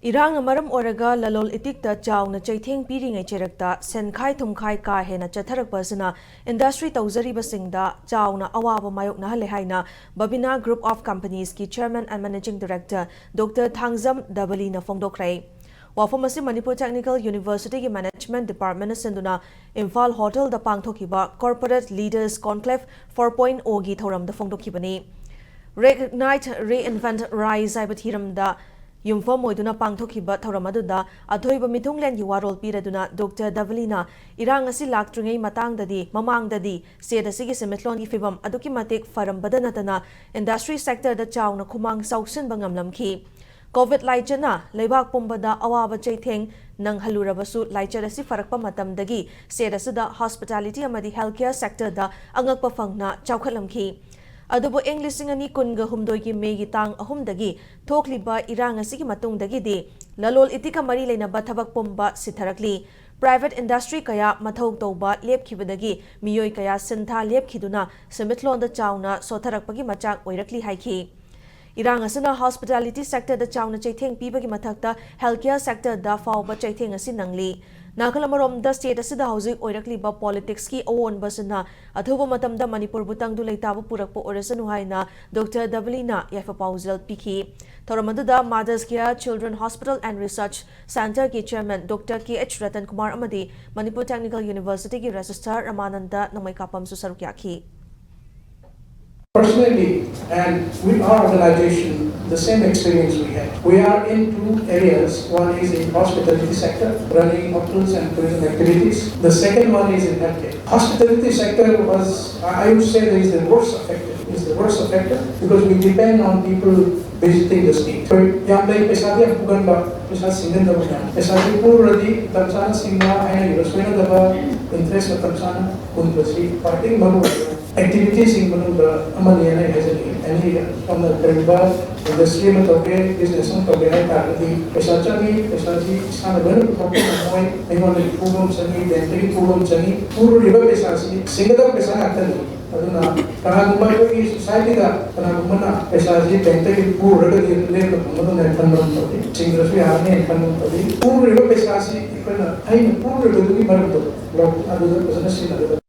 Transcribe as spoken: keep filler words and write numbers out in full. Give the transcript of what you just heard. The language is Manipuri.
ꯏꯔꯥꯡꯅ ꯃꯔꯝ ꯑꯣꯏꯔꯒ ꯂꯂꯣꯜ ꯏꯇꯤꯛꯇ ꯆꯥꯎꯅ ꯆꯩꯊꯦꯡ ꯄꯤꯔꯤꯉꯩ ꯆꯩꯔꯛꯇ ꯁꯦꯟꯈꯥꯏ ꯊꯨꯝꯈꯥꯏ ꯀꯥ ꯍꯦꯟꯅ ꯆꯠꯊꯔꯛꯄ ꯑꯁꯤꯅ ꯏꯟꯗꯁꯇ꯭ꯔꯤ ꯇꯧꯖꯔꯤꯕꯁꯤꯡꯗ ꯆꯥꯎꯅ ꯑꯋꯥꯕ ꯃꯥꯌꯣꯛꯅꯍꯜꯂꯦ ꯍꯥꯏꯅ Babina Group of Companiesꯀꯤ Chairman and Managing Director Doctor Thangjam ꯗꯕꯂꯤꯅ ꯐꯣꯡꯗꯣꯛꯈ꯭ꯔꯦ꯫ ꯋꯥꯐꯝ ꯑꯁꯤ ꯃꯅꯤꯄꯨꯔ ꯇꯦꯛꯅꯤꯀꯦꯜ ꯌꯨꯅꯤꯚꯔꯁꯤꯇꯤꯒꯤ ꯃꯦꯅꯦꯖꯃꯦꯟꯠ ꯗꯤꯄꯥꯔꯠꯃꯦꯟꯠꯅ ꯁꯤꯟꯗꯨꯅ ꯏꯝꯐꯥꯜ ꯍꯣꯇꯦꯜꯗ ꯄꯥꯡꯊꯣꯛꯈꯤꯕ Corporate Leaders Conclave four point oꯒꯤ ꯊꯧꯔꯝꯗ ꯐꯣꯡꯗꯣꯛꯈꯤꯕꯅꯤ꯫ Reignite, Reinvent, Rise ꯍꯥꯏꯕ ꯊꯤꯔꯝꯗ ꯌꯨꯝꯐꯝ ꯑꯣꯏꯗꯨꯅ ꯄꯥꯡꯊꯣꯛꯈꯤꯕ ꯊꯧꯔꯝ ꯑꯗꯨꯗ ꯑꯊꯣꯏꯕ ꯃꯤꯊꯨꯡꯂꯦꯟꯒꯤ ꯋꯥꯔꯣꯜ ꯄꯤꯔꯗꯨꯅ ꯗꯣꯛꯇꯔ ꯗꯕꯂꯤꯅ ꯏꯔꯥꯡ ꯑꯁꯤ ꯂꯥꯛꯇ꯭ꯔꯤꯉꯩ ꯃꯇꯥꯡꯗꯗꯤ, ꯃꯃꯥꯡꯗꯗꯤ state ꯑꯁꯤꯒꯤ ꯁꯦꯟꯃꯤꯠꯂꯣꯟꯒꯤ ꯐꯤꯕꯝ ꯑꯗꯨꯛꯀꯤ ꯃꯇꯤꯛ ꯐꯔꯝꯕꯗ ꯅꯠꯇꯅ industry sectorꯗ ꯆꯥꯎꯅ ꯈꯨꯃꯥꯡ ꯆꯥꯎꯁꯤꯟꯕ ꯉꯝꯂꯝꯈꯤ꯫ COVID ꯂꯥꯏꯆꯠꯅ ꯂꯩꯕꯥꯛ ꯄꯨꯝꯕꯗ ꯑꯋꯥꯕ ꯆꯩꯊꯦꯡ ꯅꯪꯍꯜꯂꯨꯔꯕꯁꯨ, ꯂꯥꯏꯆꯠ ꯑꯁꯤ ꯐꯔꯛꯄ ꯃꯇꯝꯗꯒꯤ state ꯑꯁꯤꯗ hospitality ꯑꯃꯗꯤ healthcare sectorꯗ ꯑꯉꯛꯄ ꯐꯪꯅ ꯆꯥꯎꯈꯠꯂꯝꯈꯤ꯫ ꯑꯗꯨꯕꯨ ꯏꯪ ꯂꯤꯁꯤꯡ ꯑꯅꯤ ꯀꯨꯟꯒ ꯍꯨꯝꯗꯣꯏꯒꯤ ꯃꯦꯒꯤ ꯇꯥꯡ ꯑꯍꯨꯝꯗꯒꯤ ꯊꯣꯛꯂꯤꯕ ꯏꯔꯥꯡ ꯑꯁꯤꯒꯤ ꯃꯇꯨꯡꯗꯒꯤꯗꯤ ꯂꯂꯣꯜ ꯏꯇꯤꯛꯀ ꯃꯔꯤ ꯂꯩꯅꯕ ꯊꯕꯛ ꯄꯨꯝꯕ ꯁꯤꯊꯔꯛꯂꯤ꯫ Private industry ꯀꯌꯥ ꯃꯊꯧ ꯇꯧꯕ ꯂꯦꯞꯈꯤꯕꯗꯒꯤ ꯃꯤꯑꯣꯏ ꯀꯌꯥ ꯁꯤꯟꯊꯥ ꯂꯦꯞꯈꯤꯗꯨꯅ ꯁꯦꯟꯃꯤꯠꯂꯣꯟꯗ ꯆꯥꯎꯅ ꯁꯣꯠꯊꯔꯛꯄꯒꯤ ꯃꯆꯥꯛ ꯑꯣꯏꯔꯛꯂꯤ ꯍꯥꯏꯈꯤ꯫ ꯏꯔꯥꯡ ꯑꯁꯤꯅ hospitality sectorꯗ ꯆꯥꯎꯅ ꯆꯩꯊꯦꯡ ꯄꯤꯕꯒꯤ ꯃꯊꯛꯇ healthcare sectorꯗ ꯐꯥꯎꯕ ꯆꯩꯊꯦꯡ ꯑꯁꯤ ꯅꯪꯂꯤ꯫ ꯅꯥꯀꯜ ꯑꯃꯔꯣꯝꯗ state ꯑꯁꯤꯗ ꯍꯧꯖꯤꯛ ꯑꯣꯏꯔꯛꯂꯤꯕ politicsꯀꯤ ꯑꯑꯣꯟꯕꯁꯤꯅ ꯑꯊꯨꯕ ꯃꯇꯝꯗ ꯃꯅꯤꯄꯨꯔꯕꯨ ꯇꯪꯗꯨ ꯂꯩꯇꯥꯕ ꯄꯨꯔꯛꯄ ꯑꯣꯏꯔꯁꯅꯨ ꯍꯥꯏꯅ ꯗꯣꯛꯇꯔ ꯗꯕꯂꯤꯅ ꯌꯥꯏꯐ ꯄꯥꯎꯖꯦꯜ ꯄꯤꯈꯤ꯫ ꯊꯧꯔꯝ ꯑꯗꯨꯗ Mothers Care, Children Hospital and Research Centreꯒꯤ chairman doctor K H Ratan Kumar ꯑꯃꯗꯤ ꯃꯅꯤꯄꯨꯔ ꯇꯦꯛꯅꯤꯀꯦꯜ ꯌꯨꯅꯤꯚꯔꯁꯤꯇꯤꯒꯤ registrar ꯔꯃꯥꯅꯟꯗ ꯅꯣꯡꯃꯩꯀꯥꯄꯝꯁꯨ ꯁꯔꯨꯛ ꯌꯥꯈꯤ꯫ Personally, and with our organization, the same experience we have. We are in two areas. One is in hospitality sector, running hotels and tourism activities. The second one is in healthcare. Hospitality sector was, I would say, is the worst affected. Is the worst affected because we depend on people visiting the state. So, ꯌꯥꯝ ꯂꯩ, ꯄꯩꯁꯥꯗꯤ ꯌꯥꯝ ꯄꯨꯒꯟꯕ, ꯄꯩꯁꯥ ꯁꯤꯡꯒꯟꯗꯕ ꯃꯌꯥꯝ꯫ ꯄꯩꯁꯥꯁꯤ ꯄꯨꯔꯨꯔꯗꯤ ꯃꯇꯝ ꯆꯥꯅ ꯁꯤꯡꯕ, ꯑꯩꯅ ꯁꯣꯏꯅꯗꯕ interest ꯃꯇꯝ ꯆꯥꯅ ꯍꯨꯟꯕꯁꯤ ꯈ꯭ꯋꯥꯏꯗꯒꯤ ꯃꯔꯨ ꯑꯣꯏꯕ activityꯁꯤꯡ ꯃꯅꯨꯡꯗ ꯑꯃꯅꯤ ꯍꯥꯏꯅ ꯑꯩ ꯍꯥꯏꯖꯅꯤꯡꯉꯤ꯫ ꯑꯅꯤ, ꯁꯝꯅ ꯀꯔꯤꯒꯨꯝꯕ industry ꯑꯃ ꯇꯧꯒꯦ, business ꯑꯃ ꯇꯧꯒꯦ ꯍꯥꯏ ꯇꯥꯔꯒꯗꯤ ꯄꯩꯁꯥ ꯆꯪꯉꯤ, ꯄꯩꯁꯥꯁꯤ ꯏꯁꯥꯅ ꯂꯣꯏꯅ ꯄꯨꯊꯣꯛꯄ ꯉꯝꯃꯣꯏ, ꯑꯩꯉꯣꯟꯗꯒꯤ ꯄꯨꯕ ꯑꯃ ꯆꯪꯉꯤ, bankꯇꯒꯤ ꯄꯨꯕ ꯑꯃ ꯆꯪꯉꯤ, ꯄꯨꯔꯨꯔꯤꯕ ꯄꯩꯁꯥꯁꯤ ꯁꯤꯡꯒꯗꯕ ꯄꯩꯁꯥ ꯉꯥꯛꯇꯅꯤ꯫ ꯑꯗꯨꯅ ꯀꯅꯥꯒꯨꯝꯕ ꯑꯩꯈꯣꯏꯒꯤ ꯁꯣꯁꯥꯏꯇꯤꯗ ꯀꯅꯥꯒꯨꯝꯕꯅ ꯄꯩꯁꯥꯁꯤ ꯕꯦꯡꯛꯇꯒꯤ ꯄꯨꯔꯒꯗꯤ ꯑꯗꯨ ꯂꯦꯝꯅ ꯐꯪꯒꯗꯕꯅꯦ ꯈꯟꯕ ꯉꯝꯗꯕꯤ, ꯁꯤꯡꯗ꯭ꯔꯁꯨ ꯌꯥꯔꯅꯤ ꯈꯟꯕ ꯉꯝꯗꯕꯤ, ꯄꯨꯔꯤꯕ ꯄꯩꯁꯥꯁꯤ ꯑꯩꯈꯣꯏꯅ ꯑꯩꯅ ꯄꯨꯔꯤꯕꯗꯨꯒꯤ ꯃꯔꯝꯗꯣ ꯑꯗꯨꯗ ꯐꯖꯅ ꯁꯤꯖꯤꯟꯅꯒꯗꯕꯅꯤ꯫